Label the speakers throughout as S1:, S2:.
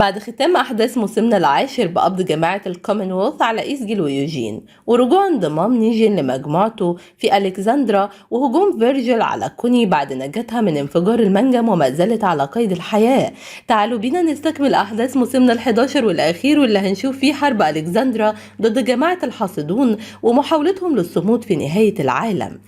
S1: بعد ختام أحداث موسمنا العاشر بقبض جماعة الكومنولث على إيزجل ويوجين، ورجوع انضمام نيجين لمجموعته في ألكسندرا، وهجوم فيرجيل على كوني بعد نجاتها من انفجار المنجم وما زالت على قيد الحياة، تعالوا بينا نستكمل أحداث موسمنا ال11 والأخير، واللي هنشوف فيه حرب ألكسندرا ضد جماعة الحاصدون ومحاولتهم للصمود في نهاية العالم.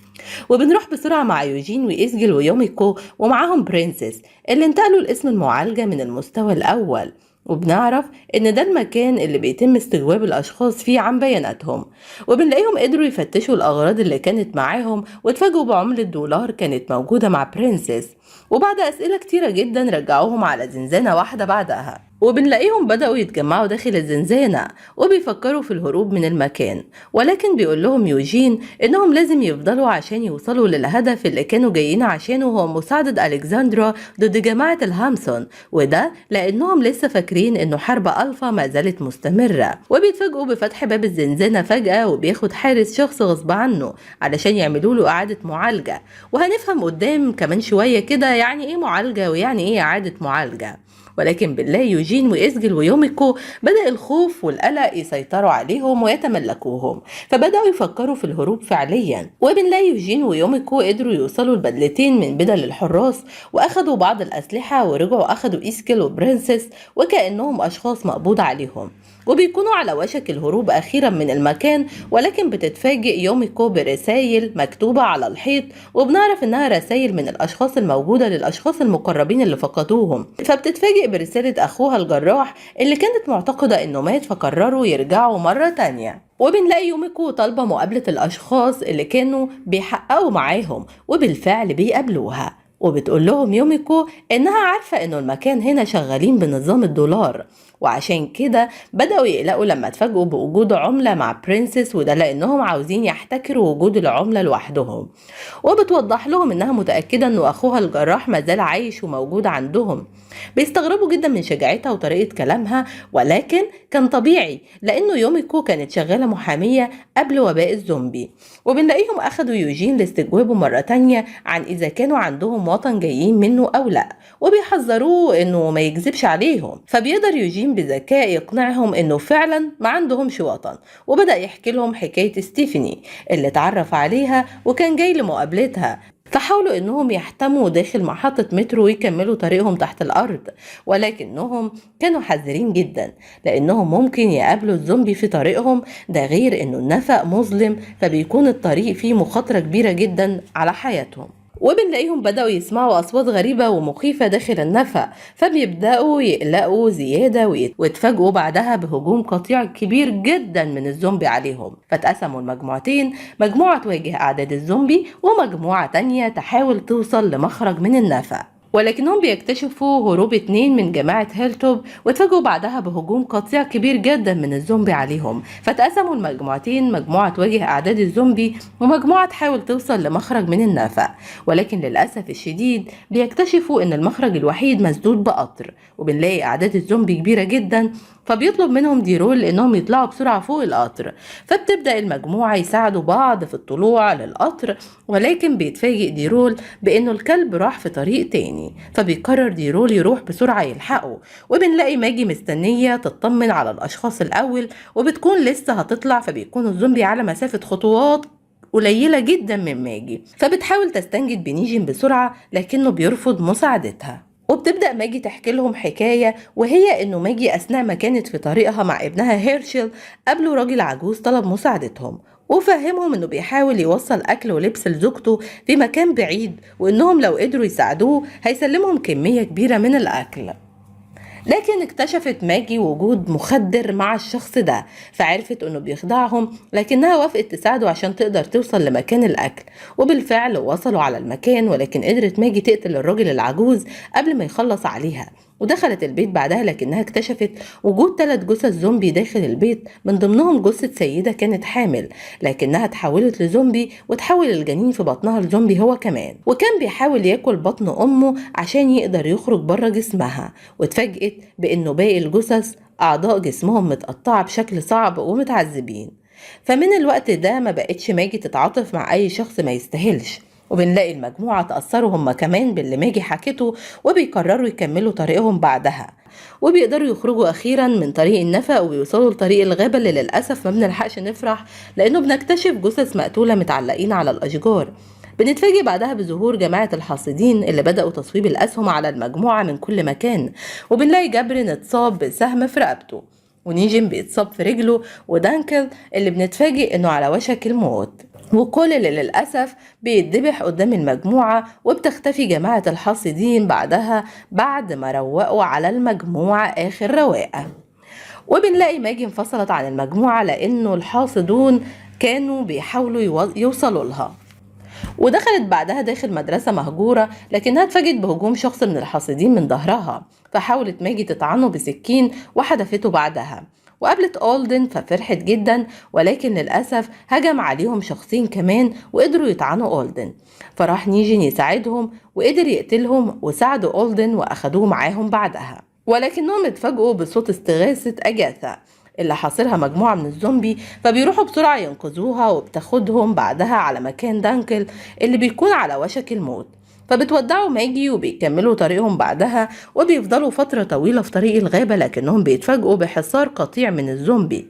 S1: وبنروح بسرعة مع يوجين وإيزجل ويوميكو ومعاهم برنسس اللي انتقلوا لقسم المعالجة من المستوى الأول، وبنعرف إن ده المكان اللي بيتم استجواب الأشخاص فيه عن بياناتهم. وبنلاقيهم قدروا يفتشوا الأغراض اللي كانت معاهم، واتفاجئوا بعملة دولار كانت موجودة مع برنسس. وبعد أسئلة كتيرة جدا رجعوهم على زنزانة واحدة بعدها، وبنلاقيهم بدأوا يتجمعوا داخل الزنزانة وبيفكروا في الهروب من المكان، ولكن بيقول لهم يوجين إنهم لازم يفضلوا عشان يوصلوا للهدف اللي كانوا جايين عشانه، هو مساعدة ألكسندرا ضد جماعة الهامسون، وده لأنهم لسه فاكرين إنه حرب ألفا ما زالت مستمرة. وبيتفاجئوا بفتح باب الزنزانة فجأة، وبياخد حارس شخص غصب عنه علشان يعملوا له إعادة معالجة، وهنفهم قدام كمان شوية كده يعني إيه معالجة ويعني إيه إعادة معالجة. ولكن بالله يوجين وإسجل ويوميكو بدأ الخوف والقلق يسيطروا عليهم ويتملكوهم، فبدأوا يفكروا في الهروب فعليا. وبنلاقي يوجين ويوميكو قدروا يوصلوا البدلتين من بدل الحراس، وأخدوا بعض الأسلحة، ورجعوا أخدوا إسكل وبرنسس وكأنهم أشخاص مقبوض عليهم، وبيكونوا على وشك الهروب أخيرا من المكان. ولكن بتتفاجئ يوميكو برسائل مكتوبة على الحيط، وبنعرف إنها رسائل من الأشخاص الموجودة للأشخاص المقربين اللي فقدوهم. فبتتفاجئ برسالة أخوها الجراح اللي كانت معتقدة إنه مات، فقرروا يرجعوا مرة تانية. وبنلاقي يوميكو طالبة مقابلة الأشخاص اللي كانوا بيحققوا معاهم، وبالفعل بيقابلوها. وبتقول لهم يوميكو إنها عارفة إنه المكان هنا شغالين بنظام الدولار، وعشان كده بدأوا يقلقوا لما اتفاجئوا بوجود عملة مع برنسس، وده لأنهم عاوزين يحتكروا وجود العملة لوحدهم. وبتوضح لهم إنها متأكدة إنه أخوها الجراح ما زال عايش وموجود عندهم. بيستغربوا جدا من شجاعتها وطريقة كلامها، ولكن كان طبيعي لأنه يوميكو كانت شغالة محامية قبل وباء الزومبي. وبنلاقيهم أخدوا يوجين لاستجوابه مرة تانية عن إذا كانوا عندهم وطن جايين منه أو لا، وبيحذروه إنه ما يكذبش عليهم. فبيقدر يوجين بذكاء يقنعهم إنه فعلا ما عندهمش وطن، وبدأ يحكي لهم حكاية ستيفاني اللي اتعرف عليها وكان جاي لمقابلتها. فحاولوا إنهم يحتموا داخل محطة مترو ويكملوا طريقهم تحت الأرض، ولكنهم كانوا حذرين جدا لأنهم ممكن يقابلوا الزومبي في طريقهم، ده غير إنه النفق مظلم فبيكون الطريق فيه مخاطرة كبيرة جدا على حياتهم. وبنلاقيهم بدأوا يسمعوا أصوات غريبة ومخيفة داخل النفق، فبيبدأوا يقلقوا زيادة، ويتفاجئوا بعدها بهجوم قطيع كبير جدا من الزومبي عليهم. فاتقسموا المجموعتين، مجموعة تواجه أعداد الزومبي ومجموعة تانية تحاول توصل لمخرج من النفق. ولكنهم بيكتشفوا هروب 2 من جماعة هيلتوب، واتفاجئوا بعدها بهجوم قطيع كبير جدا من الزومبي عليهم. فتقسموا المجموعتين، مجموعة تواجه أعداد الزومبي ومجموعة تحاول توصل لمخرج من النفق. ولكن للأسف الشديد بيكتشفوا إن المخرج الوحيد مسدود بقطر، وبنلاقي أعداد الزومبي كبيرة جدا، فبيطلب منهم ديرول إنهم يطلعوا بسرعة فوق القطر. فبتبدأ المجموعة يساعدوا بعض في الطلوع للقطر، ولكن بيتفاجئ ديرول بإنه الكلب راح في طريق تاني، فبيقرر ديرول يروح بسرعة يلحقه. وبنلاقي ماجي مستنية تطمن على الأشخاص الأول، وبتكون لسه هتطلع، فبيكون الزومبي على مسافة خطوات قليلة جدا من ماجي، فبتحاول تستنجد بنيجين بسرعة لكنه بيرفض مساعدتها. وبتبدأ ماجي تحكي لهم حكاية، وهي إنه ماجي أثناء ما كانت في طريقها مع ابنها هيرشل قابلوا راجل عجوز طلب مساعدتهم، وفهمهم إنه بيحاول يوصل أكل ولبس لزوجته في مكان بعيد، وإنهم لو قدروا يساعدوه هيسلمهم كمية كبيرة من الأكل. لكن اكتشفت ماجي وجود مخدر مع الشخص ده، فعرفت انه بيخدعهم، لكنها وافقت تساعده عشان تقدر توصل لمكان الاكل. وبالفعل وصلوا على المكان، ولكن قدرت ماجي تقتل الراجل العجوز قبل ما يخلص عليها، ودخلت البيت بعدها، لكنها اكتشفت وجود 3 جثث زومبي داخل البيت، من ضمنهم جثة سيدة كانت حامل لكنها تحولت لزومبي، وتحول الجنين في بطنها لزومبي هو كمان، وكان بيحاول ياكل بطن أمه عشان يقدر يخرج بره جسمها. واتفاجئت بأنه باقي الجثث أعضاء جسمهم متقطعة بشكل صعب ومتعذبين. فمن الوقت ده ما بقتش ماجي تتعاطف مع أي شخص ما يستاهلش، وبنلاقي المجموعة تأثروا هم كمان باللي ماجي حكته، وبيقرروا يكملوا طريقهم بعدها، وبيقدروا يخرجوا أخيرا من طريق النفق وبيوصلوا لطريق الغابة اللي للأسف ما بنلحقش نفرح لأنه بنكتشف جثث مقتولة متعلقين على الأشجار. بنتفاجئ بعدها بظهور جماعة الحاصدين اللي بدأوا تصويب الأسهم على المجموعة من كل مكان، وبنلاقي جبرين اتصاب بسهم في رقبته، ونيجن بيتصاب في رجله، ودانكل اللي بنتفاجئ انه على وشك الموت، وكل اللي للأسف بيتذبح قدام المجموعة. وبتختفي جماعة الحاصدين بعدها بعد ما روقوا على المجموعة آخر رواقة. وبنلاقي ماجي انفصلت عن المجموعة لأنه الحاصدون كانوا بيحاولوا يوصلوا لها، ودخلت بعدها داخل مدرسة مهجورة، لكنها اتفاجئت بهجوم شخص من الحاصدين من ظهرها، فحاولت ماجي تطعنه بسكين وحدفته بعدها. وقابلت أولدن ففرحت جدا، ولكن للأسف هجم عليهم شخصين كمان وقدروا يطعنوا أولدن، فراح نيجن يساعدهم وقدر يقتلهم وساعدوا أولدن وأخدوه معاهم بعدها. ولكنهم اتفاجئوا بصوت استغاثة أجاثا اللي حاصرها مجموعة من الزومبي، فبيروحوا بسرعة ينقذوها، وبتاخدهم بعدها على مكان دانكل اللي بيكون على وشك الموت، فبتودعوا ماجي وبيكملوا طريقهم بعدها. وبيفضلوا فترة طويلة في طريق الغابة، لكنهم بيتفاجئوا بحصار قطيع من الزومبي،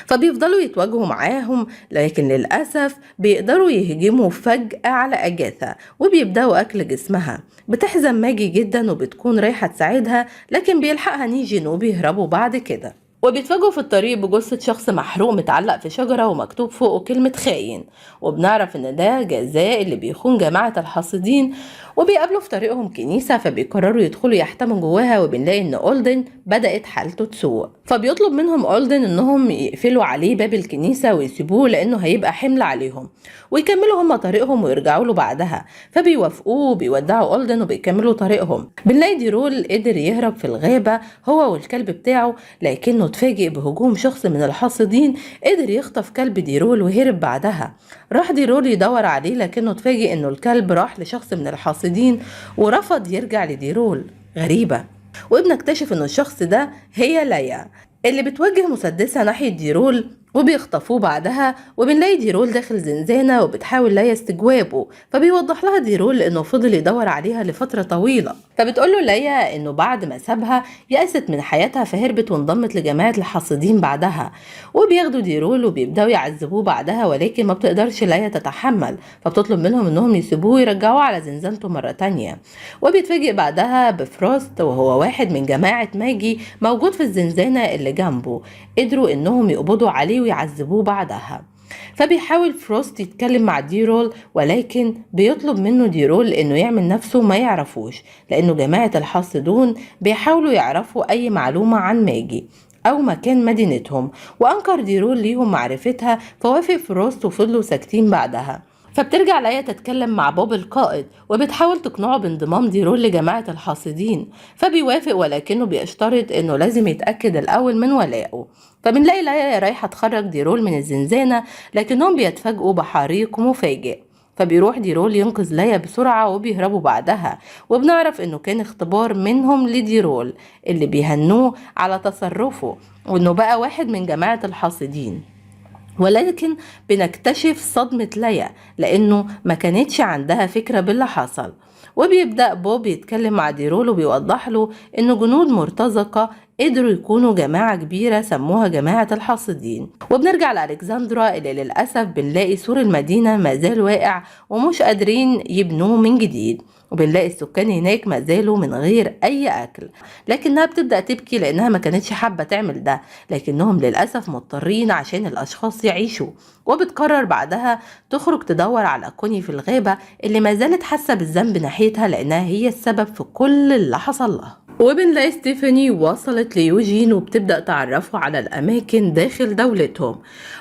S1: فبيفضلوا يتواجهوا معاهم، لكن للأسف بيقدروا يهجموا فجأة على أجاثا وبيبدأوا أكل جسمها. بتحزن ماجي جدا وبتكون رايحة تساعدها، لكن بيلحقها نيجين وبيهربوا بعد كده. وبيتفاجئوا في الطريق بجثة شخص محروق متعلق في شجرة ومكتوب فوقه كلمة خاين، وبنعرف ان ده جزاء اللي بيخون جماعة الحاصدين. وبيقابلوا في طريقهم كنيسة، فبيقرروا يدخلوا يحتموا جواها، وبنلاقي ان أولدن بدأت حالته تسوء، فبيطلب منهم أولدن انهم يقفلوا عليه باب الكنيسة ويسيبوه لانه هيبقى حمل عليهم، ويكملوا هم طريقهم ويرجعوا له بعدها. فبيوافقوه وبيودعوا أولدن وبيكملوا طريقهم. بنلاقي ديرول قدر يهرب في الغابة هو والكلب بتاعه، لكنه اتفاجئ بهجوم شخص من الحاصدين قدر يخطف كلب ديرول وهرب بعدها. راح ديرول يدور عليه، لكنه اتفاجئ انه الكلب راح لشخص من الحاصدين ورفض يرجع لديرول. غريبة. وبنكتشف انه الشخص ده هي ليا اللي بتوجه مسدسها ناحية ديرول وبيخطفوه بعدها. وبنلاقي ديرول داخل زنزانة وبتحاول ليا استجوابه، فبيوضح لها ديرول انه فضل يدور عليها لفترة طويلة، فبتقوله ليا انه بعد ما سابها يأست من حياتها فهربت وانضمت لجماعة الحاصدين بعدها. وبياخدوا ديرول وبيبدأوا يعذبوه بعدها، ولكن ما بتقدرش ليا تتحمل، فبتطلب منهم انهم يسيبوه ويرجعوه على زنزانته مرة تانية. وبيتفاجئ بعدها بفروست وهو واحد من جماعة ماجي موجود في الزنزانة اللي جنبه، قدروا انهم يقبضوا عليه ويعذبوه بعدها. فبيحاول فروست يتكلم مع ديرول، ولكن بيطلب منه ديرول انه يعمل نفسه ما يعرفوش، لانه جماعة الحاصدون بيحاولوا يعرفوا اي معلومة عن ماجي او مكان مدينتهم، وانكر ديرول ليهم معرفتها، فوافق فروست وفضلوا ساكتين بعدها. فبترجع ليا تتكلم مع بوب القائد وبتحاول تقنعه بانضمام ديرول لجماعة الحاصدين، فبيوافق ولكنه بيشترط انه لازم يتأكد الاول من ولائه. فبنلاقي ليا رايحة تخرج ديرول من الزنزانة، لكنهم بيتفاجئوا بحريق مفاجئ، فبيروح ديرول ينقذ ليا بسرعة وبيهربوا بعدها. وبنعرف انه كان اختبار منهم لديرول اللي بيهنوه على تصرفه وانه بقى واحد من جماعة الحاصدين. ولكن بنكتشف صدمة ليا لأنه ما كانتش عندها فكرة باللي حصل. وبيبدأ بوب يتكلم مع ديرول وبيوضح له إنه جنود مرتزقة قدروا يكونوا جماعة كبيرة سموها جماعة الحاصدين. وبنرجع لألكسندرا اللي للأسف بنلاقي سور المدينة ما زال واقع ومش قادرين يبنوه من جديد، وبنلاقي السكان هناك ما زالوا من غير أي أكل، لكنها بتبدأ تبكي لأنها ما كانتش حابة تعمل ده، لكنهم للأسف مضطرين عشان الأشخاص يعيشوا. وبتقرر بعدها تخرج تدور على كوني في الغابة اللي ما زالت حاسة بالذنب ناحيتها لأنها هي السبب في كل اللي حصل لها. وبنلاقي ستيفاني وصلت ليوجين وبتبدأ تعرفه على الأماكن داخل دولتهم،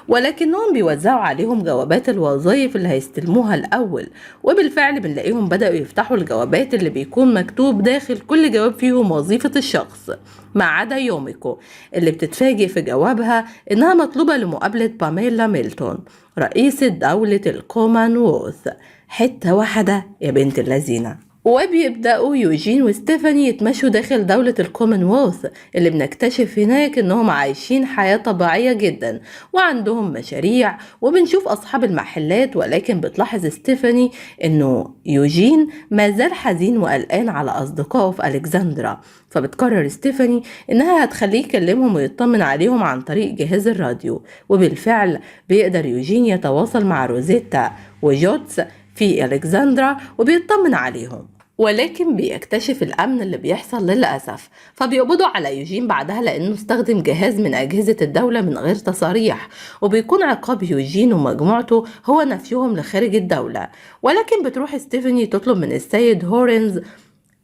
S1: ولكنهم بيوزعوا عليهم جوابات الوظائف اللي هيستلموها الأول. وبالفعل بنلاقيهم بدأوا يفتحوا الجوابات اللي بيكون مكتوب داخل كل جواب فيهم وظيفة الشخص، ما عدا يوميكو اللي بتتفاجئ في جوابها إنها مطلوبة لمقابلة باميلا ميلتون رئيسة دولة الكومنولث. حتة واحدة يا بنت اللذينة. وبيبدأوا يوجين وستيفاني يتمشوا داخل دولة الكومنولث، اللي بنكتشف هناك انهم عايشين حياة طبيعية جدا وعندهم مشاريع، وبنشوف اصحاب المحلات. ولكن بتلاحظ ستيفاني انه يوجين ما زال حزين وقلقان على اصدقائه في ألكسندرا، فبتقرر ستيفاني انها هتخليه يكلمهم ويطمن عليهم عن طريق جهاز الراديو. وبالفعل بيقدر يوجين يتواصل مع روزيتا وجوتس في ألكسندرا وبيطمن عليهم، ولكن بيكتشف الأمن اللي بيحصل للأسف، فبيقبضوا على يوجين بعدها لأنه استخدم جهاز من أجهزة الدولة من غير تصاريح، وبيكون عقاب يوجين ومجموعته هو نفيهم لخارج الدولة. ولكن بتروح ستيفاني تطلب من السيد هورنز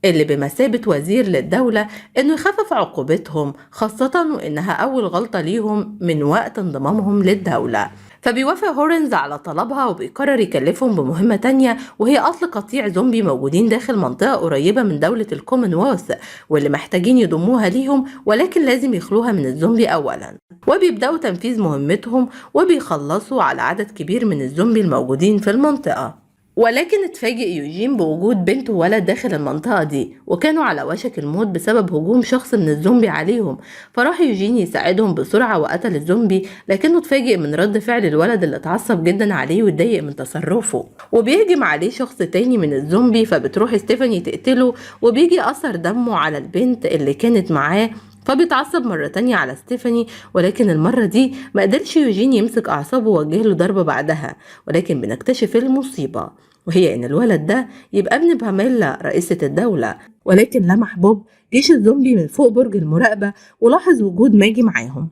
S1: اللي بمثابة وزير للدولة إنه يخفف عقوبتهم، خاصة وإنها أول غلطة ليهم من وقت انضمامهم للدولة. فبيوافق هورنز على طلبها وبيقرر يكلفهم بمهمة تانية، وهي قتل قطيع زومبي موجودين داخل منطقة قريبة من دولة الكومنولث واللي محتاجين يضموها ليهم، ولكن لازم يخلوها من الزومبي أولا. وبيبدأوا تنفيذ مهمتهم وبيخلصوا على عدد كبير من الزومبي الموجودين في المنطقة. ولكن اتفاجئ يوجين بوجود بنت وولد داخل المنطقة دي، وكانوا على وشك الموت بسبب هجوم شخص من الزومبي عليهم، فراح يوجين يساعدهم بسرعة وقتل الزومبي، لكنه اتفاجئ من رد فعل الولد اللي اتعصب جدا عليه واتضايق من تصرفه، وبيهجم عليه شخص تاني من الزومبي، فبتروح ستيفاني تقتله، وبيجي أثر دمه على البنت اللي كانت معاه، فبيتعصب مرة تانية على ستيفاني، ولكن المرة دي ما قدرش يوجين يمسك أعصابه ووجه له ضربة بعدها. ولكن بنكتشف المصيبة، وهي إن الولد ده يبقى ابن باميلا رئيسة الدولة. ولكن لمح بوب جيش الزومبي من فوق برج المراقبة ولاحظ وجود ماجي معاهم،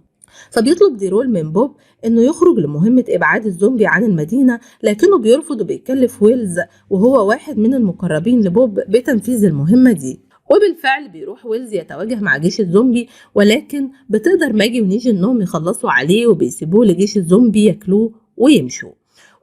S1: فبيطلب ديرول من بوب إنه يخرج لمهمة إبعاد الزومبي عن المدينة، لكنه بيرفض وبيكلف ويلز وهو واحد من المقربين لبوب بتنفيذ المهمة دي. وبالفعل بيروح ويلز يتواجه مع جيش الزومبي، ولكن بتقدر ماجي ونيجي إنهم يخلصوا عليه وبيسيبوه لجيش الزومبي ياكلوه ويمشوا.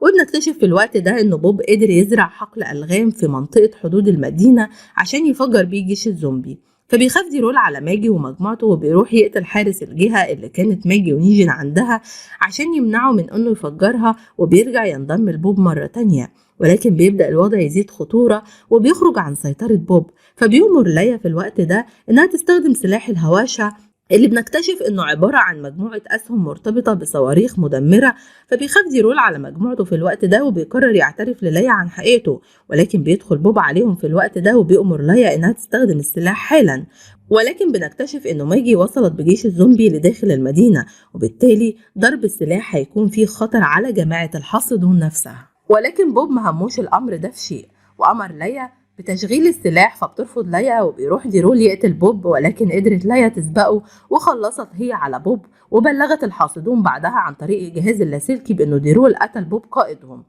S1: وبنكتشف في الوقت ده إن بوب قدر يزرع حقل ألغام في منطقة حدود المدينة عشان يفجر بيه جيش الزومبي، فبيخاف ديرول على ماجي ومجموعته وبيروح يقتل حارس الجهة اللي كانت ماجي ونيجين عندها عشان يمنعه من إنه يفجرها، وبيرجع ينضم لبوب مرة تانية. ولكن بيبدأ الوضع يزيد خطورة وبيخرج عن سيطرة بوب، فبيأمر ليا في الوقت ده إنها تستخدم سلاح الهواشة اللي بنكتشف إنه عبارة عن مجموعة أسهم مرتبطة بصواريخ مدمرة. فبيخاف ديرول على مجموعته في الوقت ده وبيقرر يعترف لليا عن حقيقته، ولكن بيدخل بوب عليهم في الوقت ده وبيأمر ليا إنها تستخدم السلاح حالا. ولكن بنكتشف إنه ماجي وصلت بجيش الزومبي لداخل المدينة، وبالتالي ضرب السلاح هيكون فيه خطر على جماعة الحاصدون نفسها. ولكن بوب مهموش الأمر ده في شيء، وأمر ليا بتشغيل السلاح، فبترفض ليا وبيروح ديرول يقتل بوب، ولكن قدرت ليا تسبقه وخلصت هي على بوب، وبلغت الحاصدون بعدها عن طريق الجهاز اللاسلكي بانه ديرول قتل بوب قائدهم.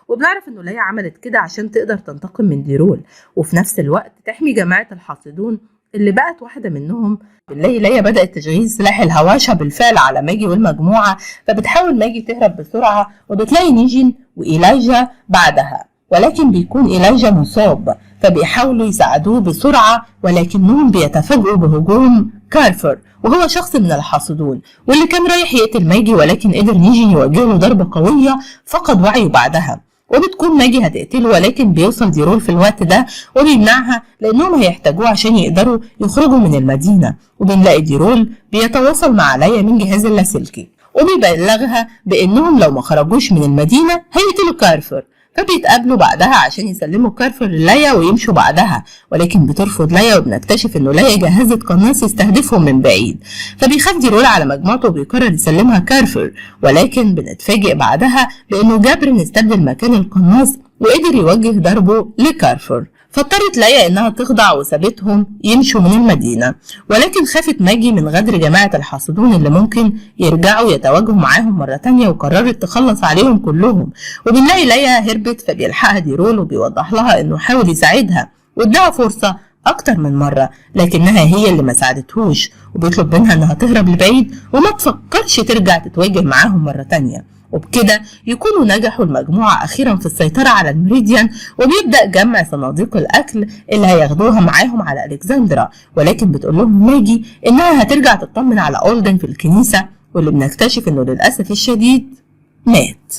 S1: وبنعرف انه ليا عملت كده عشان تقدر تنتقم من ديرول، وفي نفس الوقت تحمي جماعة الحاصدون اللي بقت واحدة منهم. بالله ليا بدأت تشغيل سلاح الهواشة بالفعل على ماجي والمجموعة، فبتحاول ماجي تهرب بسرعة وبتلاقي نيجين وإيلايجا بعدها، ولكن بيكون إيلايجا مصاب، فبيحاولوا يساعدوه بسرعة، ولكنهم بيتفاجئوا بهجوم كارفر وهو شخص من الحاصدون واللي كان رايح يقتل ماجي، ولكن قدر نيجين يوجه له ضربة قوية فقد وعيه بعدها، وبتكون ماجي هتقتله، ولكن بيوصل ديرول في الوقت ده وبيمنعها لأنهم هيحتاجوه عشان يقدروا يخرجوا من المدينة. وبنلاقي ديرول بيتواصل مع ليا من جهاز اللاسلكي وبيبلغها بأنهم لو ما خرجوش من المدينة هيقتلوا كارفر، فبيتقابلوا بعدها عشان يسلموا كارفر لليا ويمشوا بعدها، ولكن بترفض ليا، وبنكتشف انه ليا جهزت قناص يستهدفهم من بعيد، فبيخاف ديرول على مجموعته وبيقرر يسلمها كارفر، ولكن بنتفاجئ بعدها بانه جابرين استبدل مكان القناص وقدر يوجه ضربه لكارفر، فاضطرت ليا انها تخضع وسابتهم يمشوا من المدينة. ولكن خافت ماجي من غدر جماعة الحاصدون اللي ممكن يرجعوا يتواجهوا معاهم مرة تانية، وقررت تخلص عليهم كلهم. وبنلاقي ليا هربت، فبيلحقها ديرول وبيوضح لها انه حاول يساعدها واداها فرصة اكتر من مرة، لكنها هي اللي ما ساعدتهوش، وبيطلب منها انها تهرب لبعيد وما تفكرش ترجع تتواجه معاهم مرة تانية. وبكده يكونوا نجحوا المجموعة أخيرا في السيطرة على الميريديان، وبيبدأ جمع صناديق الأكل اللي هياخدوها معاهم على ألكسندرا. ولكن بتقول لهم ماجي إنها هترجع تطمن على أولدن في الكنيسة، واللي بنكتشف إنه للأسف الشديد مات.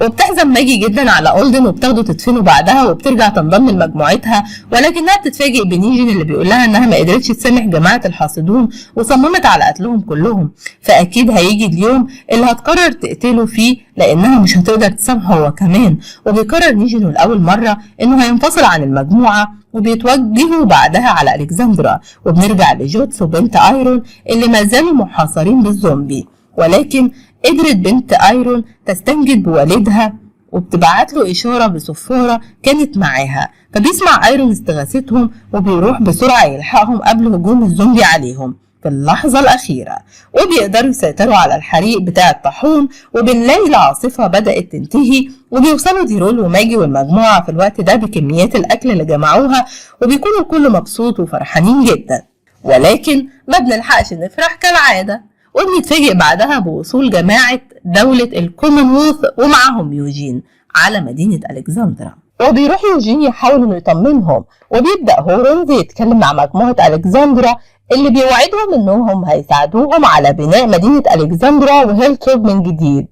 S1: وبتحزن ماجي جدا على أولدن وبتاخده تدفنه بعدها، وبترجع تنضم لمجموعتها، ولكنها بتتفاجئ بنيجين اللي بيقول لها انها ما قدرتش تسامح جماعة الحاصدون وصممت على قتلهم كلهم، فأكيد هيجي اليوم اللي هتقرر تقتله فيه لأنها مش هتقدر تسامحه هو كمان. وبيقرر نيجين لأول مرة انه هينفصل عن المجموعة، وبيتوجهوا بعدها على ألكسندرا. وبنرجع لجوتس وبنت ايرون اللي ما زالوا محاصرين بالزومبي، ولكن قدرت بنت ايرون تستنجد بوالدها وبتبعت له إشارة بصفارة كانت معاها، فبيسمع ايرون استغاثتهم وبيروح بسرعة يلحقهم قبل هجوم الزومبي عليهم في اللحظة الأخيرة، وبيقدروا يسيطروا على الحريق بتاع الطاحون. وبنلاقي العاصفة بدأت تنتهي، وبيوصلوا ديرول وماجي والمجموعة في الوقت ده بكميات الأكل اللي جمعوها، وبيكونوا الكل مبسوط وفرحانين جدا، ولكن ما بنلحقش نفرح كالعادة، وبنتفاجئ بعدها بوصول جماعة دولة الكومنولث ومعهم يوجين على مدينة ألكسندرا. وبيروح يوجين يحاول انه يطمنهم، وبيبدأ هورنز يتكلم مع مجموعة ألكسندرا اللي بيوعدهم انهم هيساعدوهم على بناء مدينة ألكسندرا وهيلتوب من جديد،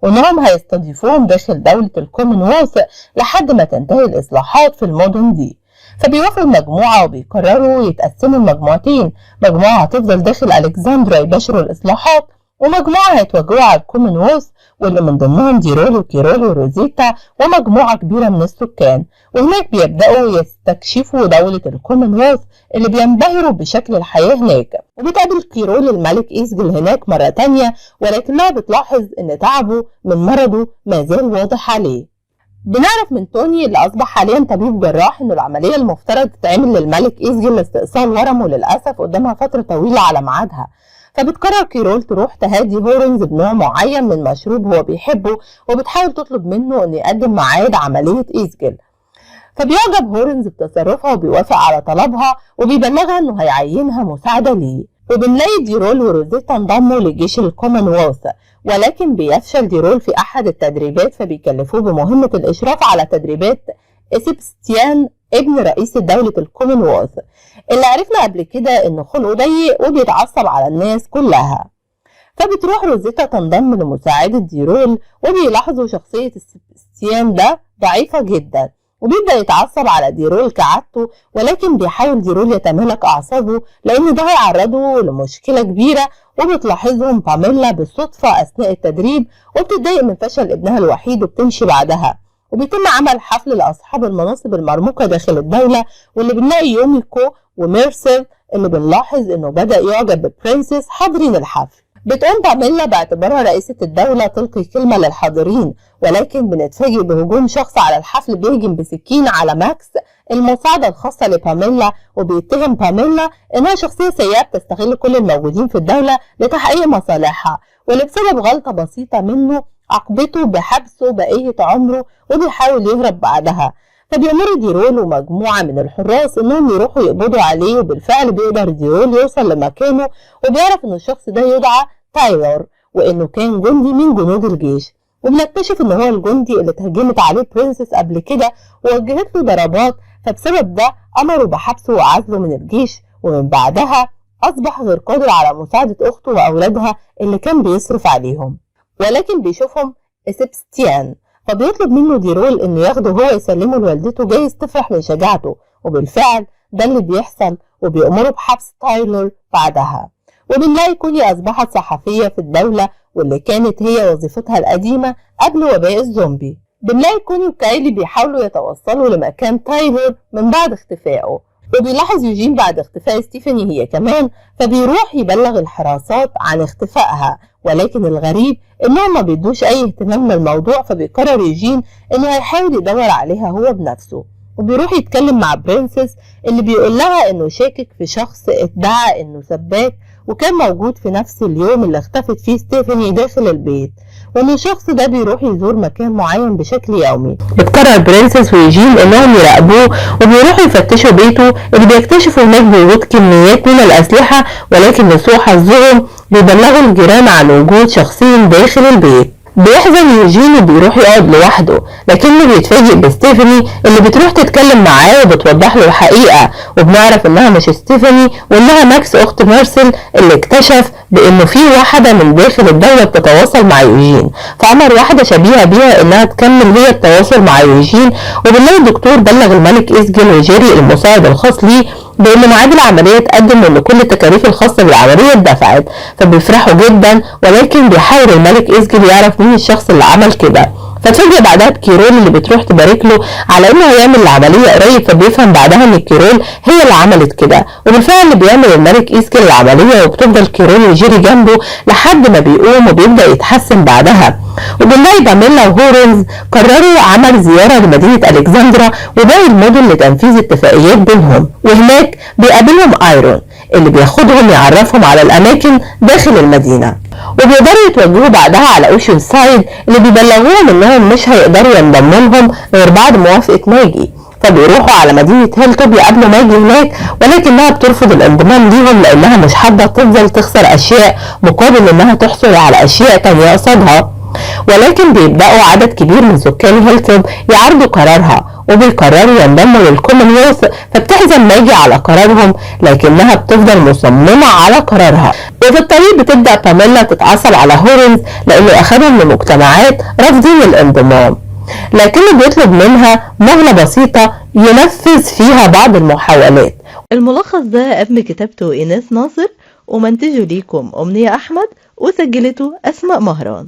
S1: وانهم هيستضيفوهم داخل دولة الكومنولث لحد ما تنتهي الإصلاحات في المدن دي. فبيوافقوا المجموعة وبيقرروا يتقسموا لمجموعتين، مجموعة هتفضل داخل ألكسندرا يباشروا الإصلاحات، ومجموعة هيتوجهوا على الكومنولث واللي من ضمنهم ديرول وكيرول وروزيتا ومجموعة كبيرة من السكان. وهناك بيبدأوا يستكشفوا دولة الكومنولث اللي بينبهروا بشكل الحياة هناك. وبتقابل كيرول الملك إيزجل هناك مرة تانية، ولكنها بتلاحظ إن تعبه من مرضه ما زال واضح عليه. بنعرف من توني اللي أصبح حاليا طبيب جراح إنه العملية المفترض تتعمل للملك إيزجل لاستئصال ورمه للأسف قدامها فترة طويلة على ميعادها. فبتقرر كيرول تروح تهادي هورنز بنوع معين من مشروب هو بيحبه، وبتحاول تطلب منه إنه يقدم ميعاد عملية إيزجل. فبيعجب هورنز بتصرفها وبيوافق على طلبها، وبيبلغها إنه هيعينها مساعدة ليه. وبنلاقي ديرول وروزيتا انضموا لجيش الكومنولث، ولكن بيفشل ديرول في أحد التدريبات، فبيكلفوه بمهمة الإشراف على تدريبات سيبستيان ابن رئيس دولة الكومنولث اللي عرفنا قبل كده إن خلقه ضيق وبيتعصب على الناس كلها. فبتروح روزيتا تنضم لمساعدة ديرول، وبيلاحظوا شخصية سيبستيان ده ضعيفة جدا، وبيبدأ يتعصب على ديرول كعادته، ولكن بيحاول ديرول يتمالك أعصابه لأن ده هيعرضه لمشكلة كبيرة. وبتلاحظهم باميلا بالصدفة أثناء التدريب، وبتتضايق من فشل ابنها الوحيد وبتمشي بعدها. وبيتم عمل حفل لأصحاب المناصب المرموقة داخل الدولة، واللي بنلاقي يوميكو وميرسل اللي بنلاحظ إنه بدأ يعجب ببرنسس حاضرين الحفل. بتقوم باميلا باعتبارها رئيسة الدولة تلقي كلمة للحاضرين، ولكن بنتفاجئ بهجوم شخص على الحفل بيهجم بسكين على ماكس المساعدة الخاصة لباميلا، وبيتهم باميلا إنها شخصية سيئة بتستغل كل الموجودين في الدولة لتحقيق مصالحها، واللي بسبب غلطة بسيطة منه عاقبته بحبسه بقية عمره، وبيحاول يهرب بعدها. فبيأمر ديرول ومجموعة من الحراس إنهم يروحوا يقبضوا عليه، وبالفعل بيقدر ديرول يوصل لمكانه، وبيعرف إن الشخص ده يدعى تايلور وإنه كان جندي من جنود الجيش. وبنكتشف إن هو الجندي اللي اتهجمت عليه برنسس قبل كده ووجهت له ضربات، فبسبب ده أمروا بحبسه وعزله من الجيش، ومن بعدها أصبح غير قادر على مساعدة أخته وأولادها اللي كان بيصرف عليهم. ولكن بيشوفهم سيبستيان، فبيطلب منه ديرول إنه ياخده هو يسلمه لوالدته جايز تفرح من شجاعته، وبالفعل ده اللي بيحصل، وبيأمره بحبس تايلور بعدها. وبنلاقي كوني أصبحت صحفية في الدولة واللي كانت هي وظيفتها القديمة قبل وباء الزومبي. بنلاقي كوني وكايلي بيحاولوا يتوصلوا لمكان تايلور من بعد اختفائه، وبيلاحظ يوجين بعد اختفاء ستيفاني هي كمان، فبيروح يبلغ الحراسات عن اختفائها، ولكن الغريب انهم ما بيدوش اي اهتمام للموضوع. فبيقرر يوجين انه هيحاول يدور عليها هو بنفسه، وبيروح يتكلم مع برنسس اللي بيقول لها انه شاكك في شخص ادعى انه سباك وكان موجود في نفس اليوم اللي اختفت فيه ستيفاني داخل البيت، وان الشخص ده بيروح يزور مكان معين بشكل يومي. بتقرر برنسس ويوجين انهم يراقبوه، وبيروحوا يفتشوا بيته اللي بيكتشفوا هناك بوجود كميات من الاسلحه، ولكن لسوء حظهم بيبلغوا الجيران عن وجود شخصين داخل البيت. بيحزن يوجين وبيروح يقعد لوحده، لكنه بيتفاجئ بستيفاني اللي بتروح تتكلم معاه وبتوضح له الحقيقة، وبنعرف انها مش ستيفاني وانها ماكس اخت مارسيل اللي اكتشف بانه في واحدة من داخل الدولة بتتواصل مع يوجين، فأمر واحدة شبيهة بيها انها تكمل هي التواصل مع يوجين. وبالله الدكتور بلغ الملك إيزجل وجيري المساعد الخاص ليه بان ميعاد العملية اتقدم وان كل التكاليف الخاصة بالعملية اتدفعت، فبيفرحوا جدا، ولكن بيحاول الملك إيزجل يعرف مين الشخص اللي عمل كده. فتفاجئ بعدها بكيرول اللي بتروح تبارك له على انه هيعمل العملية قريب، فبيفهم بعدها ان كيرول هي اللي عملت كده، وبالفعل بيعمل الملك إيزجل العملية، وبتفضل كيرول وجيري جنبه لحد ما بيقوم وبيبدا يتحسن بعدها. وبنلاقي باميلا وهورنز قرروا عمل زيارة لمدينة الكسندرا وباقي المدن لتنفيذ اتفاقيات بينهم، وهناك بيقابلهم ايرون اللي بياخدهم يعرفهم على الاماكن داخل المدينة، وبيقدروا يتوجهوا بعدها على اوشن سايد اللي بيبلغوهم انهم مش هيقدروا ينضموا لهم غير بعد موافقة ماجي. فبيروحوا على مدينة هيلتوب يقابلوا ماجي هناك، ولكنها بترفض الانضمام ليهم لانها مش حابة تفضل تخسر اشياء مقابل انها تحصل على اشياء تانية قصادها. ولكن بيبدأوا عدد كبير من سكان هيلتوب يعارضوا قرارها وبيقرروا ينضموا للكومنولث، فبتحزن ماجي على قرارهم لكنها بتفضل مصممة على قرارها. وفي الطريق بتبدأ باميلا تتعصب على هورنز لأنه أخذهم لمجتمعات رافضين الانضمام، لكنه بيطلب منها مهلة بسيطة ينفذ فيها بعض المحاولات. الملخص ده قبل كتابته إيناس ناصر، ومنتجه ليكم أمنية أحمد، وسجلته أسماء مهران.